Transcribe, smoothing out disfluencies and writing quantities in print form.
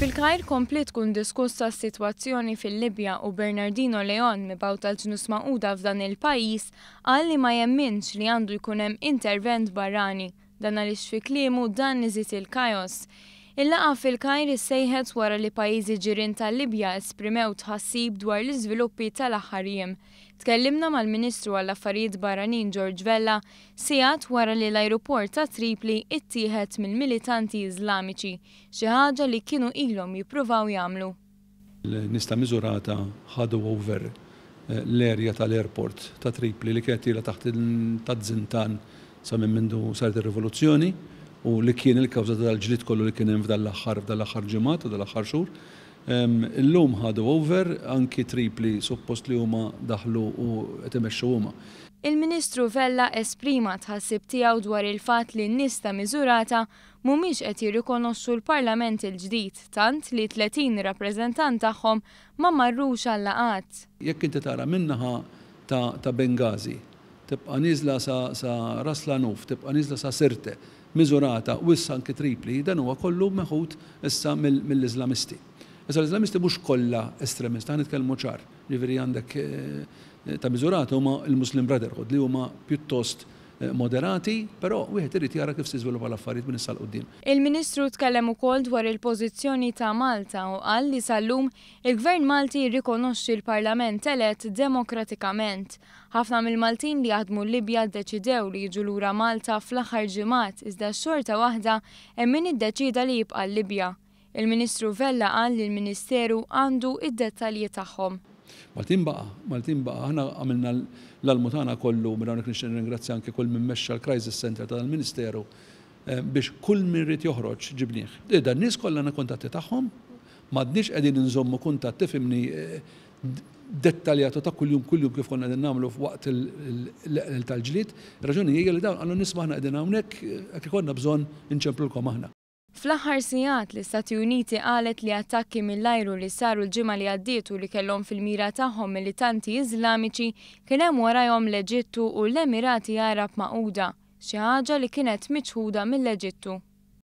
Fil-Kajr kompliet tkun diskussa s-sitwazzjoni fil-Libja u Bernardino Leon, mibgħut tal-Ġnus Magħquda f'dan il-pajjiż, qal li ma jemminx li għandu jkun hemm intervent barrani. Dan għaliex fi kliemu dan iżid il-kaos. Il-laqgħa fil-Kajr issejħet wara li pajjiżi ġirien tal-Libja esprimew tħassib dwar l-iżviluppi tal-aħħar jiem. Tkellimna mal-Ministru għall-Affarijiet Barranin George Vella sigħat wara li l-ajruport ta' Tripli ittieħed mill-militanti Iżlamiċi, xi ħaġa li kienu ilhom jippruvaw jagħmlu. Nies ta' Misurata ħadu over l-area tal-airport ta' Tripli li kienet ilha taħt taż-Zintan sa minn mindu saret ir-rivoluzzjoni u li kien il-kawża ta' dal-ġlied kollu li kien hemm f'dan l-aħħar f'dan l-aħħar ġimgħat u dal-aħħar xhur. Illum ħadu over anki Tripli suppost li huma daħlu u qed imexxu huma. Il-Ministru Vella esprima t-tħassib tiegħu dwar il-fatt li n-nies ta' Misurata mhumiex qed jirrikonoxxu l-Parlament il-ġdid tant li 30 rappreżentant tagħhom ma marrux għal-laqgħat. Jekk inti tara min-naħa ta' ta' Benghazi, tibqa' nieżla sa sa Ras Lanuf, tibqa' nieżla sa Sirte, Misurata u issa anki Tripli, dan huwa kollu meħud issa mill-Iżlamisti. Issa l-Iżlamisti mhux kollha estremisti, ħa nitkellmu ċar. Jiġifieri għandek ta' Misurata huma l-Muslim Brotherhood li huma pjuttost moderati, però wieħed irid jara kif se jiżviluppa l-affarijiet minn issa 'l quddiem. Il-Ministru tkellem ukoll dwar il-pożizzjoni ta' Malta u qal li sal-lum il-Gvern Malti jirrikonoxxi l-Parlament elett demokratikament. Ħafna mill-Maltin li jaħdmu l-Libja ddeċidew li jiġu lura Malta fl-aħħar ġimgħat iżda xorta waħda hemm min iddeċieda li jibqa' l-Libja. Il-Ministru Vella qal li l-Ministeru għandu d-dettalji tagħhom. Maltin baqa', Maltin baqa'. Aħna għamilna l-almu tagħna kollu, minn hawnhekk nixtieq nirringrazzja anke kull min mexxa l-Crisis Centre ta' dal-Ministeru biex kull min ried joħroġ ġibnieh. Dan nies kollha għandna kuntatti tagħhom, m'għadniex qegħdin inżommu kuntatt tifhimni dettaljat u ta' kuljum kuljum kif konna qegħdin nagħmlu waqt l-eqlel tal-ġlied. Ir-raġuni hija li dawn qalu nisma' aħna qegħdin hawnhekk jekk ikollna bżonn inċemplulkom aħna. Fl-aħħar sigħat, l-Istati Uniti qalet li attakki mill-ajru li saru l-ġimgħa li għaddiet u li kellhom fil-mira tagħhom militanti Iżlamiċi kien hemm warajhom l-Eġittu u l-Emirati Għarab Magħquda, xi ħaġa li kienet miċħuda mill-Eġittu.